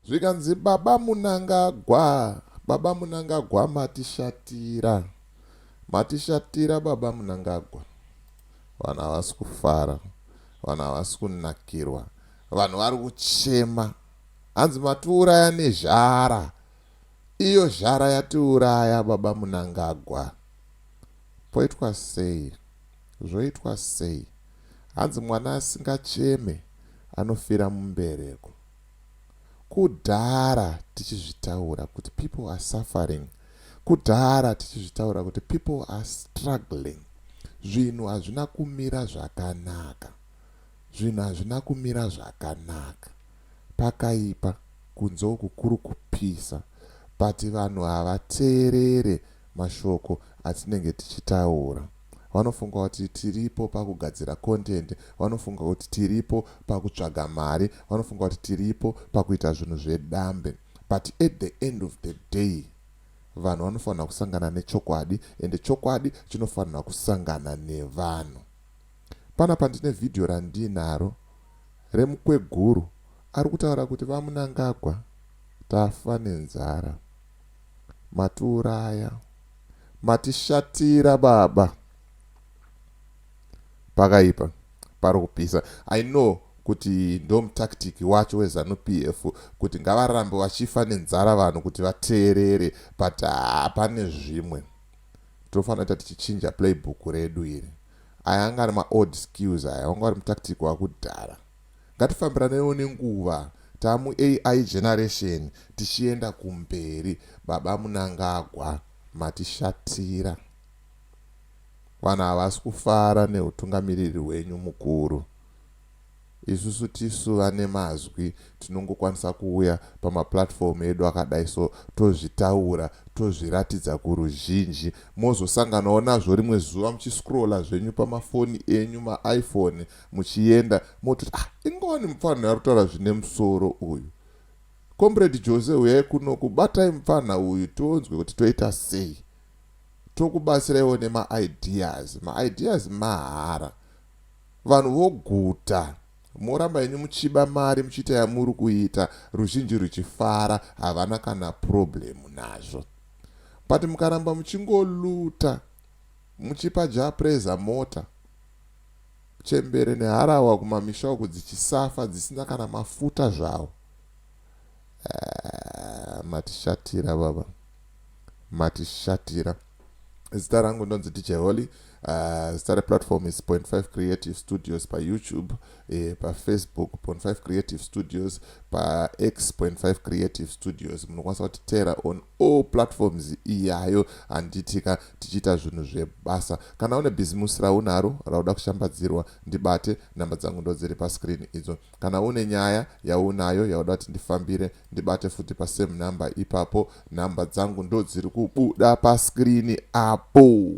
Zvikanzi baba Munangagwa, baba Munangagwa matishatira. Matishatira baba Munangagwa. Vanhu havasi kufara, vanhu havasi kunakirwa, vanhu vari kuchema. Hanzi matiuraya nezhara. Iyo zhara yatiuraya baba Munangagwa. Poitwa sei? Zvoitwa sei? Hanzi mwana asingacheme anofira mumbereko. Kudhara tichizvitaura kuti people are suffering. Kudhara tichizvitaura kuti people are struggling. Zvinhu hazvina kumira zvakanaka. Zvinhu hazvina kumira zvakanaka. Pakaipa kunze uku kuri kupisa but vanhu havateerere mashoko atinenge tichitaura. Vanofunga kuti tiripo pakugadzira content, vanofunga kuti tiripo pakutsvaga mari, vanofunga kuti tiripo pakuita zvinhu zvedambe. But at the end of the day vanhu vanofanira kusangana nechokwadi ende chokwadi chinofanira kusangana nevanhu. Panapa ndine vhidhiyo randinaro remukweguru ari kutaura kuti VaMnangagwa tafa nenzara. Matiuraya. Matishatira baba. Pakaipa. Pari kupisa. I know kuti ndomutactic wacho weZanu PF kuti ngavarambe vachifa nenzara vanhu kuti vateerere but haa pane zvimwe. Tofanira kuita tichichinja playbook redu iri. Aya anga ari maold skills aya, wanga uri mutactic wakudhara. Ngatifambiranewo nenguva, tamu AI generation tichienda kumberi. Baba Munangagwa matishatira. Vanhu havasi kufara nehutungamiriri hwenyu mukuru. Isusu tisu vane mazwi tinongokwanisa kuuya pamaplatform edu akadai so tozvitaura tozviratidza kuruzhinji mozosanganawo nazvo rimwe zuva muchiscrolla zvenyu pamafoni enyu maiPhone muchienda mototi ah ingoni mupfanha ari kutaura zvine musoro uyu. Comrade Jose huyai kuno kubatai mupfanha uyu tionzwe kuti toita sei. Tokubatsiraiwo nemaideas. Maideas mahara. Vanhu voguta. Moramba henyu muchiba mari muchiita yamuri kuita ruzhinji ruchifara havana kana problem nazvo. But mukaramba muchingoluta muchipa Jah Prayzah mota chembere neharahwa kumamisha uku dzichisafa dzisina kana mafuta zvawo. Ah, matishatira baba. Matishatira. Zita rangu ndonzi DJ Holly. Zita replatform is Point 5 Creative Studios paYouTube, paFacebook Point 5 Creative Studios, paX Point 5 Creative Studios. Munokwanisa kutiteera on all platforms iyayo handitika tichiita zvinhu zvebasa. Kana une bhizimusi raunaro rauda kushambadzirwa ndibate, namba dzangu ndodziri pascreen idzo. Kana une nyaya yaunayo yauda kuti ndifambire ndibate futi pasame number ipapo, nhamba dzangu ndodziri kubuda pascreen apo.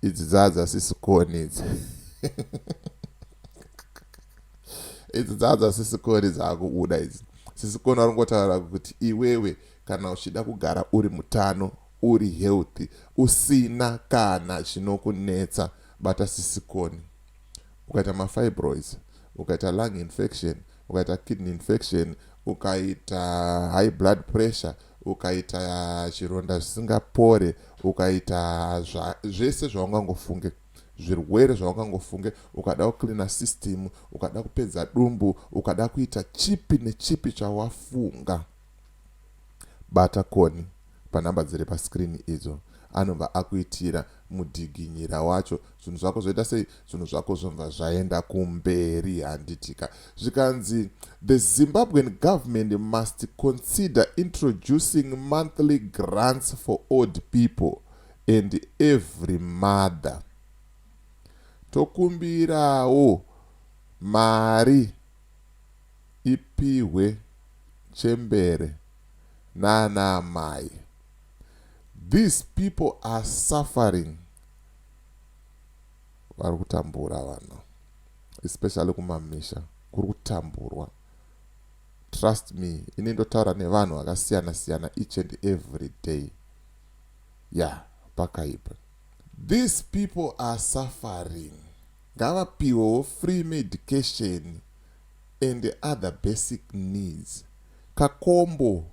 Idzi dzadza sisikoni idzi. Idzi dzadza sisikoni dzakubuda idzi. Sisikoni vari kungotaura kuti iwewe kana uchida kugara uri mutano, uri healthy, usina kana chinokunetsa, bata sisikoni. Ukaita mafibroids, ukaita lung infection, ukaita kidney infection, ukaita high blood pressure, ukaita chironda zvisingapore, ukaita zvese zvaungangofunge, zvirwere zvaungangofunge, ukada kucleana system, ukada kupedza dumbu, ukada kuita chipi nechipi chawafunga, bata Koni panhamba dziri pascreen idzo. Anobva akuitira mudhiginyira wacho. Zvinhu zvako zvoita sei? Zvinhu zvako zvobva zvaenda kumberi handitika. Zvikanzi the Zimbabwean government must consider introducing monthly grants for old people and every mother. Tokumbirawo mari ipihwe chembere nana amai. These people are suffering. Vari kutambura vanhu, especially kumamisha kuri kutamburwa. Trust me, ini ndotaura nevanhu vakasiyana siyana each and every day. Yeah, pakaipa. These people are suffering. Ngavapiwewo free medication. And other basic needs. Kakombo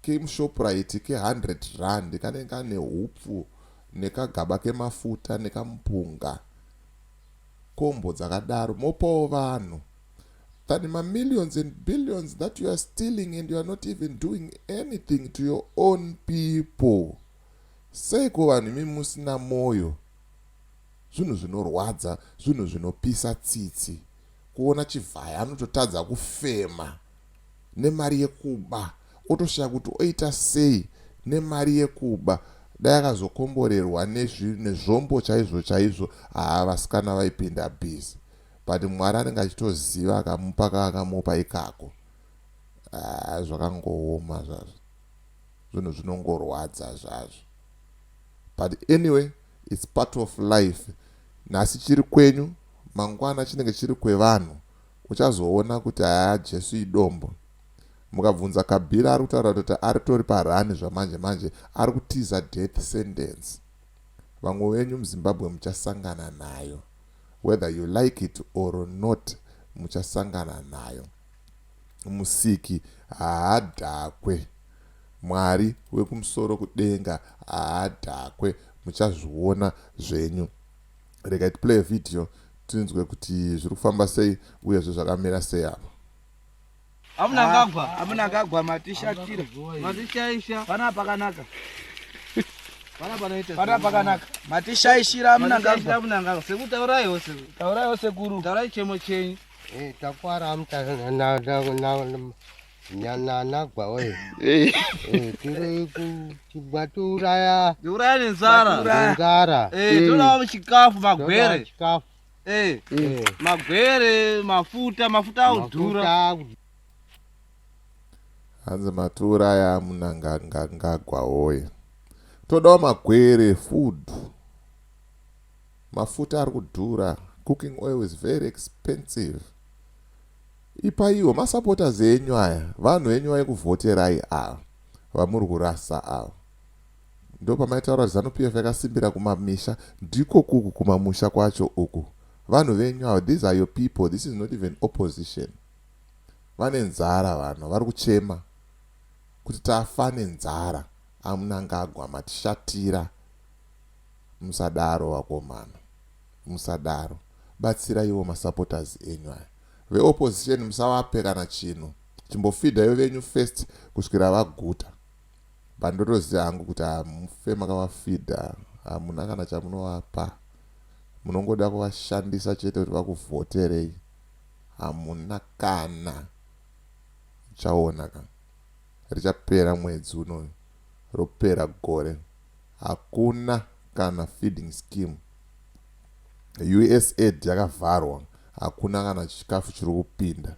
kemuShoprite ke100 rand kanenge kane hupfu nekagaba kemafuta nekamupunga. Kombo dzakadaro mopawo vanhu than mamillions and billions that you are stealing, and you are not even doing anything to your own people. Seiko vanhu imi musina mwoyo? Zvinhu zvinorwadza, zvinhu zvinopisa tsitsi kuona Chivayo anototadza kufema nemari yekuba, otoshaya kuti oita sei nemari yekuba. Dai akazokomborerwa nezvombo chaizvo chaizvo, haa, vasikana vaipinda busy. But Mwari anenge achitoziva, akamupa kaakamupa ikako. Haa, zvakangooma zvazvo, zvinhu zvinongorwadza zvazvo. But anyway, it's part of life. Nhasi chiri kwenyu, mangwana chinenge chiri kwevanhu. Uchazoona kuti haa, Jesu idombo. Mukabvunza Kabila, ari kutaura kuti aritori parani zvamanje manje, ari kutiza death sentence. Vamwe venyu muZimbabwe muchasangana nayo, whether you like it or not, muchasangana nayo. Musiki haadhakwe, Mwari wekumusoro kudenga haadhakwe. Muchazviona zvenyu. Regai tiplay video, tinzwe kuti zviri kufamba sei, uyezve zvakamira sei apa. Amunangagwa. Amunangagwa, matishatira. Matishaisha. Pana pakanaka. Pana panoita. Pana pakanaka, matishaishira, amunangagwa. Amunangagwa, sekuru, tauraiwo sekuru. Tauraiwo sekuru. Taurai chemo chenyu. Takwara nanagwa we. Tiri matiuraya. Tiuraya nenzara. Nenzara. Todawo chikafu, magwere. Chikafu. Magwere, mafuta, mafuta audhura. Mafuta. Hanzi matiuraya, amunangagwa woye, todawo magwere, food, mafuta ari kudhura. Cooking oil is very expensive. Ipaiwo masupporters enyu aya, vanhu venyu vaikuvhoterai ava vamuri kurasa ava. Ndo pamaitaura kuti ZANU PF yakasimbira kumamisha. Ndiko kuku kumamusha kwacho uku. Vanhu venyu ava, these are your people. This is not even opposition. Vane nzara vanhu, vari kuchema kuti tafa nenzara. Amunangagwa, matishatira. Musadaro vakomana, musadaro. Batsiraiwo masupporters enyu aya. Veopposition musavape kana chinhu, chimbofidhaiwo venyu first kusvikira vaguta. Bandotoziva hangu kuti hamufe makavafidha, hamuna kana chamunovapa. Munongoda kuvashandisa chete kuti vakuvhoterei. Hamuna kana chaona ka. Richapera mwedzi unoyu, ropera gore, hakuna kana feeding scheme. USAID yakavharwa, hakuna kana chikafu chiri kupinda.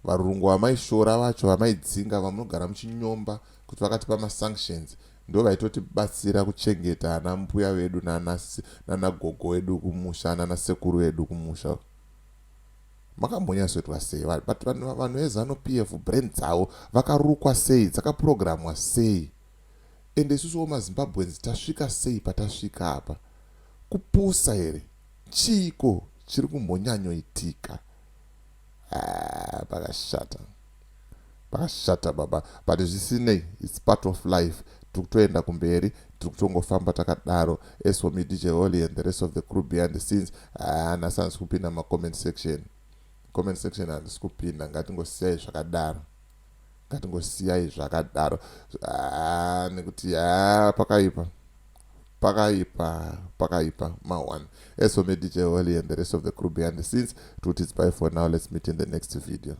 Varungu vamaishora vacho, vamaidzinga, vamunogara muchinyomba kuti vakatipa masanctions, ndo vaitotibatsira kuchengeta ana mbuya vedu nanagogo vedu kumusha, nanasekuru vedu kumusha. Makambonyatsoitwa sei? But vanhu veZANU PF, brain dzavo vakarukwa sei? Dzakaprogramwa sei? Ende isusuwo maZimbabweans tasvika sei patasvika apa? Kupusa here? Chiiko chiri kumbonyanyoitika? Ah, pakashata, pakashata baba. But zvisinei, it's part of life. Tiri kutoenda kumberi, tiri kutongofamba takadaro. As for me, DJ Holly, and the rest of the crew behind the scenes, ah, nhasi handisi kupinda macomment section. Comment section handisi kupinda. Ngatingosiyai zvakadaro, ngatingosiyai zvakadaro. Ah, nekuti ha, pakaipa, pakaipa, pakaipa ma1. As for me, DJ Holly, and the rest of the crew behind the scenes, tuti it's bye for now. Let's meet in the next video.